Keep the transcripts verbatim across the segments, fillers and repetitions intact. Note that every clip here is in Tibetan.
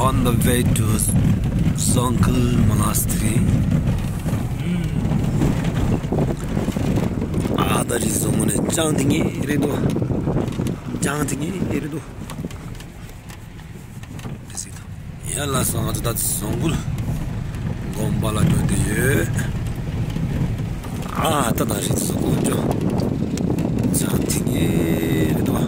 On the way to Zongkul Monastery. ཨ་ད་རི་བཟོ་ངོ་ནས་ཅང་དེ་ངེས་རེད་འདུག་ཅང་དེ་ངེས་རེད་འདུག་ཡ་ལགས་སོ། ང་ཚོ་ད་བཟང་གུར་དགོན་པ་ལ་འགྲོ་བསྡད་ཡོད། ཨ་ད་ད་རེད་སོ་དགོན་ཅོ། ཅང་དེ་ངེས་རེད་འདུག་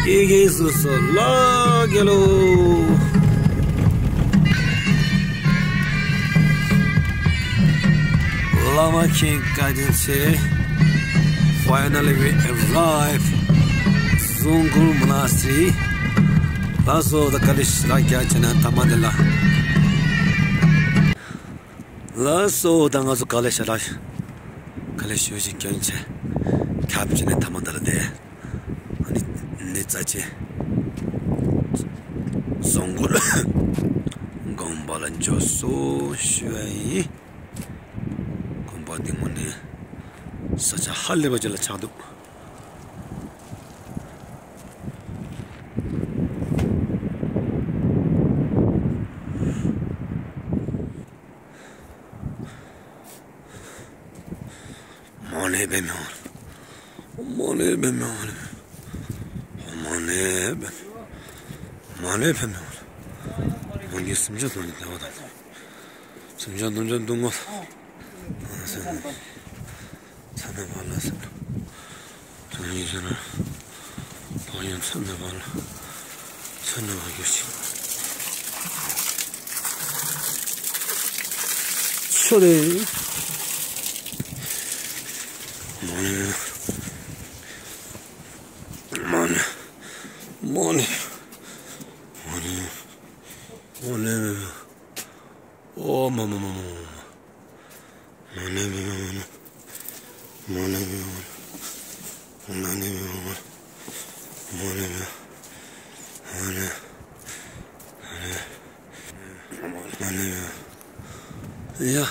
ཀྱེ་ཀྱེ་སུ་སུ་ལ་རྒྱལ་ལོ། བླ་མ་མཁྱེན་བཀའ་དྲིན་ཆེ། Finally we arrive Zongkul Monastery. ལགས་སོ་ད་ག་ལེ་ཞེ་དྲག་རྒྱ་ཆེ་ན་ཐ་མ་འདི་ལ། ལགས་སོ་ད་ང་ཚོ་ག་ལེ་ཞེ་དྲག་ག་ལེ་ཞུ་ཞིག་སྐྱོན་ཆེ། ཁྱབ་ཆེ་ནས་ཐ་མ་འདི་ལ་བསྡད། ཨ་ནི་ནི་རྩ་ཆེ། Zongkul དགོན་པ་ལ་འབྱོར་སོང་ཞུ་བ་ཡིན། དགོན་པ་འདི་ངོ་ནས་ས་ཆ་ཧ་ལས་པ་ཅིག་ལ་ཆགས་འདུག་མ་ཎི་པདྨེ་ཧཱུྃ། མ་ཎི་པདྨེ་ཧཱུྃ། མ་ཎི་པདྨེ། མ་ཎི་པདྨེ་ཧཱུྃ། སངས་རྒྱས་སེམས་ཅན་ཐམས་ཅད་བདེ་བ་དང་། སེམས་ཅན་ཐམས་ཅད་སྡུག་བསྔལ། ཚད་མེད་པ་ལ་སེམས། ཐུགས་ཉིད་ཤེས་ན། ཐོག་ཡང་ཚད་མེད་པ་ལ། ཚད་མེད་པར་གྱུར་ཅིག་ཆོ་རེ། མ་ཎི། མ་ཎི། མ་ཎི། མ་ཎི། མ་ཎི། མ་ཎི། ཨོ་མ་མ་མ་མ་མ་མ། མ་ཎི་པདྨེ་ཧཱུྃ། མ་ཎི་པདྨེ་ཧཱུྃ། མ་ཎི་པདྨེ་ཧཱུྃ། མ་ཎི་པདྨེ་ཧཱུྃ། མ་ཎི་པདྨེ་ཧཱུྃ། མ་ཎི་པདྨེ་ཧཱུྃ། མ་ཎི་པདྨེ་ཧཱུྃ། མ་ཎི་པདྨེ་ཧཱུྃ། མ་ཎི་པདྨེ་ཧཱུྃ། མ་ཎི་པདྨེ་ཧཱུྃ། མ་ཎི་པདྨེ་ཧཱུྃ། མ་ཎི་པདྨེ་ཧཱུྃ། མ་ཎི་པདྨེ་ཧཱུྃ། མ་ཎི་པདྨེ་ཧཱུྃ། མ་ཎི་པདྨེ་ཧཱུྃ། མ་ཎི་པདྨེ་ཧཱུྃ། མ་ཎི་པདྨེ་ཧཱུྃ། མ་ཎི་པདྨེ་ཧཱུྃ། ཡ།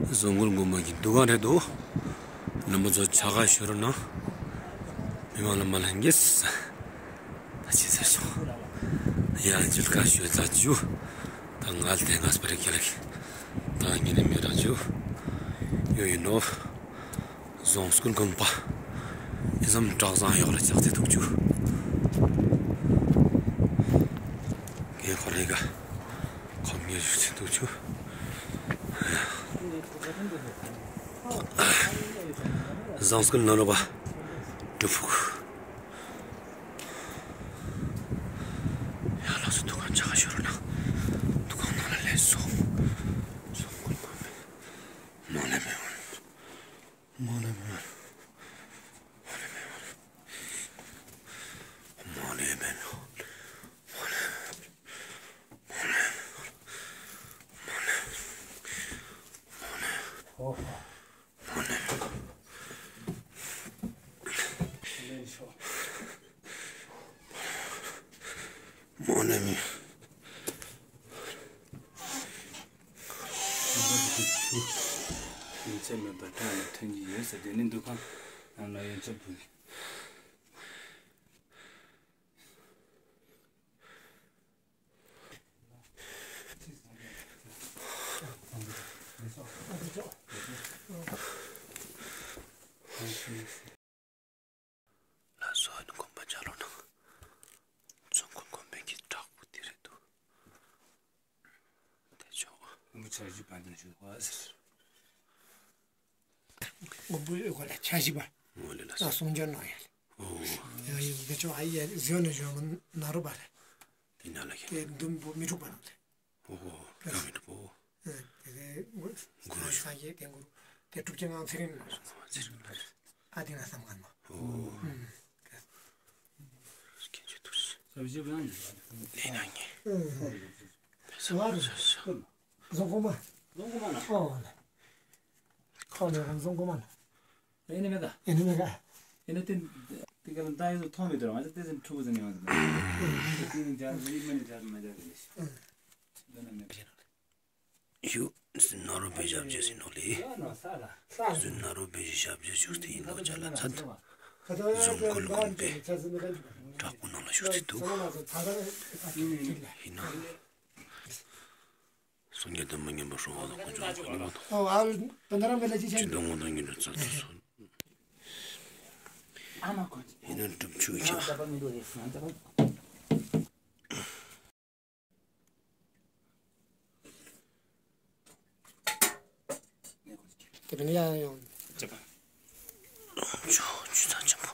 བཟང་གུར་དགོན་པ་གི་འདུ་ཁང་རེད་འདུག་རྣམ་པ་ཚོ་ཕྱག་ཞུ་རོགས་གནང་། མི་མང་ལ་མ་ལྷན་རྒྱས། ད་ཅི་ཟེར་སོང་། ཡ་འཇུ་ལ་ཁ་ཞུ་ཚ་ཇུ། ད་ང་ལ་དེ་ང་སྤེ་ར་ཁྱེད་ལ་ཁྱེད། ད་ངེད་ནི་མི་རག་ཇུ། ཡོ་ཡིན་ནོ། བཟང་གུར་དགོན་པ། ཨི་ཙམ་བཀྲག་མཛངས་ཡོག་ལ་ཆགས་ཚེ་ཐུག་ཅུ། ངས་ཁོ་རེ་ག་ཁོམ་ངས་ཞུ་ཚེ་ཐུག་ཅུ། བཟང་གུར་ནང་ལོགས་པ། གྲུབ་ཕུག་ཡ་ལགས་སོ། འདུ་ཁང་ཆ་ག་ཤོར་ན། འདུ་ཁང་ནང་ལ་སླེབས་སོང་། བཟང་གུར་དགོན་པ། མ་ཎི་པདྨེ་ཧཱུྃ། མ་ཎི་པདྨེ་ཧཱུྃ། མ་ཎི་པདྨེ་ཧཱུྃ། མ་ཎི་པདྨེ་ཧཱུྃ། མ་ཎི་པདྨེ་ཧཱུྃ། མ་ཎི་པདྨེ་ཧཱུྃ། མ་ཎི་པདྨེ་ཧཱུྃ། ཨོ། མ་ཎི་པདྨེ་ཧཱུྃ། མ་ཎི་པདྨེ་ཧཱུྃ། ཡོན་ཚད་མེད་པར་བཀྲག་ནས་ཐོན་གྱི་ཡོད་ཟེར། དེ་ནི་འདུ་ཁང་ནང་ལ་ཡོན་ཚད་ཕུལ། ལགས་སོ། ཨ་ནི་དགོན་པ་ཆ་ལོ་ནང་། ཚོང་ཁང་དགོན་པའི་གི་བྲག་ཕུག་དེ་རེད་འདུག་དེ་ཆོག་མགོན་པོ་ཆ་བཞི་པ་ནས་བཞུགས་པ་ཟེར། མགོན་པོའི་འོད་སྐོར་ལ་ཆ་བཞི་པ། ངོ་ལེ་ལ་ལ་སོ། གསུང་སྦྱོར་གནང་ཡ་ལ། ཨོ། ཡི་གེ་ཆོ་ཨ་ཡེ་ཟིའོ་ནས་བྱོན་མི་ན་རུ་པ་རེད། དེ་ན་ལ་ཁེ། དེ་འདུམ་བུ་མི་འཁྲུག་པ་རུ་རེད། ཨོ་ཧོ། ཀ་མི་འཁྲུག་པོ། ཨ་དེ་གའི་གུ་རུ་ས་ཡེ་དེ་གུ་རུ་དེ་གྲུབ་ཆེན་ངང་ཚེ་རིང་ལ་སོང་། ཚེ་རིང་ལ། ཨ་དེ་ན་བསམ་ག་མ། ཨོ། ཨུམ། སྐྱེ་མཆེད་དུ་ཞི། ལས་ན་ཉེ། ཨུམ། ས་བ་རུ། བཟང་གོ་མ། བཟང་གོ་མ་ན། ཨོ་ལེ། ཁོ་ལེ་རང་བཟང་གོ་མ་ན། ཨེ་ནི་མེད་ད། ཨེ་ནི་མེད་ད། ཨེ་ནི་ཏི་ཏི་ཀ་ལ་ད་ཡོད་ཐོང་མེད་དོ་རང་ཏི་ཏི་ཏྲུ་ཟེར་ནི་ཡོད། ཏི་ཏི་ཇར་ཟེར་ཡིན་མ་ནི་ཇར་མ་ཇར་ཟེར་ནི་ཤི། འདི་ན་མེད་པ་ཞིག་ན་ལེ། ཡུ་ཟིན་ན་རོ་བེ་ཞབས་རྗེས་ཟིན་ནོ་ལེ། ཟིན་ན་རོ་བེ་ཞབས་རྗེས་ཞུགས་ཏེ་ཡིན་ནོ་ཅ་ལ་ཚད། ཟུང་ཀུན་ཀུན་པའི་བྲག་ཕུག་ནང་ལ་བཞུགས་ཏེ་འདུག་ཡིན་ན། སངས་རྒྱས་བསྟན་པ་ཉམས་པ་སྲུང་བ་དང་དཀོན་མཆོག་གི་ཉི་མ་དང་། ཨོ་ཨ་ལ་པ་ན་ར་མེ་ལ་ཅི་ཆེན། ཆོས་དང་དངོས་དང་ཉིད་དུ་བརྩམས་ཏེ་སོ། ཡིན་ན་སྒྲུབ་ཆོས་ཀྱང་། དེ་བས་ཡང་ཡང་། ཆོས་ཆོས་ཚང་ཆེན་པོ།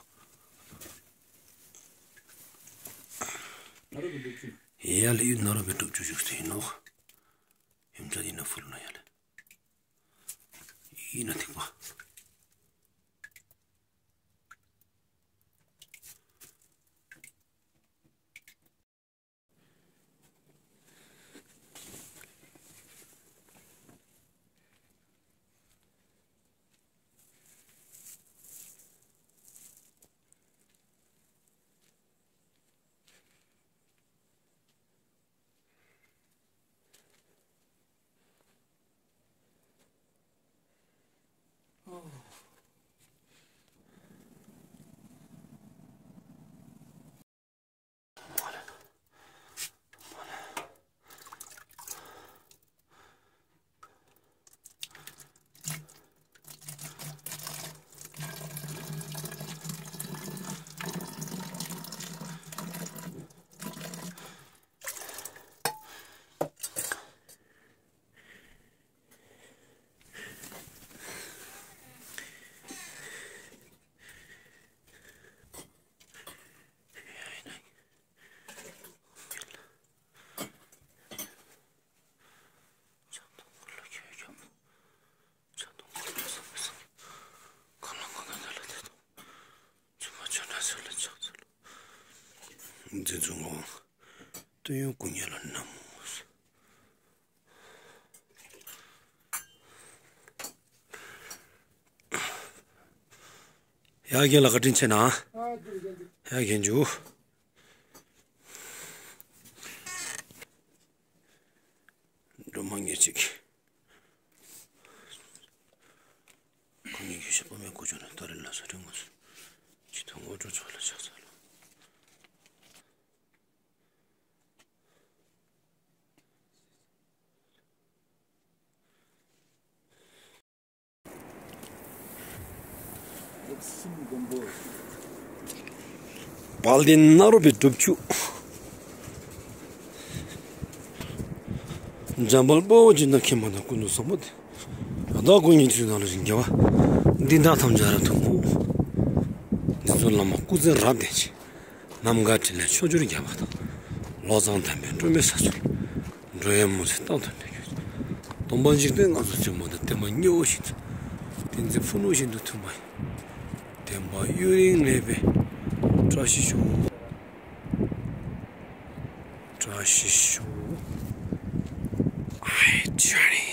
ཡ་ལ་ཡུལ་ན་རོ་བེ་སྒྲུབ་ཆོས་བཞུགས་ཏེ་ཡིན་ནོ། ཡུམ་ཆ་ཡིན་ན་ཕུལ་ན་ཡ་ལ། ཡིན་ན་ཐིག་པ། འཛིན་བཟུང་ངོ་། སྟོན་ཡོན་སྐུ་ཉིད་ལ་ན་མོ། ཡ་རྒན་ལགས་བཀའ་དྲིན་ཆེ་གནང་། ཡ་རྒན་ཇུ། སྒྲོལ་མ་ཉེར་གཅིག། ཁོང་ཉིད་ཀྱི་ཞབས་པ་མའི་སྐུ་མཆོག་ནས་ད་རེས་ལ་ས་སྟེང་ངོ་སོ། ཇི་ལྟར་དངོས་གྲུབ་མཆོག་ལ་ཕྱག་འཚལ་ལོ། དཔལ་ལྡན་ནཱ་རོ་པའི་སྒྲུབ་ཆུ། འཇམ་དཔལ་དཔའ་བོས་སྦྱིན་དང་མཁྱེན་པ་དང་ཀུན་ཏུ་བཟང་པོ་སྟེ། བདག་ཀུན་གྱི་ཚུལ་ནང་ལ་བཞིན་རྒྱལ་བ། འདི་དག་ཐམས་ཅད་རབ་ཏུ་བསྔོ། འདི་ཚོ་བླ་མ་སྐུ་ཚེ་རབ་བརྟན་ཅིང་། ནམ་མཁའ་ཕྲིན་ལས་ཕྱོགས་བཅུར་རྒྱས་པ་དང་། བློ་བཟང་དམ་པའི་སྒྲོན་མེ་ས་སུ། འགྲོ་བའི་མུན་སེལ་རྟག་ཏུ་གནས་གྱུར་ཅིག། སྟོན་པ་འཇིག་རྟེན་མངའ་གསོལ་ཆེན་པོ་དང་། བསྟན་པ་སྙིང་པོ་བཞིན་དུ། བསྟན་འཛིན་ཕུ་ནུ་བཞིན་དུ་མཐུན་པ་ཡི། བསྟན་པ་ཡུན་རིང་གནས་པའི་བཀྲ་ཤིས་ཤོག། བཀྲ་ཤིས་ཤོག། ཨའི་ཇོ་ནི།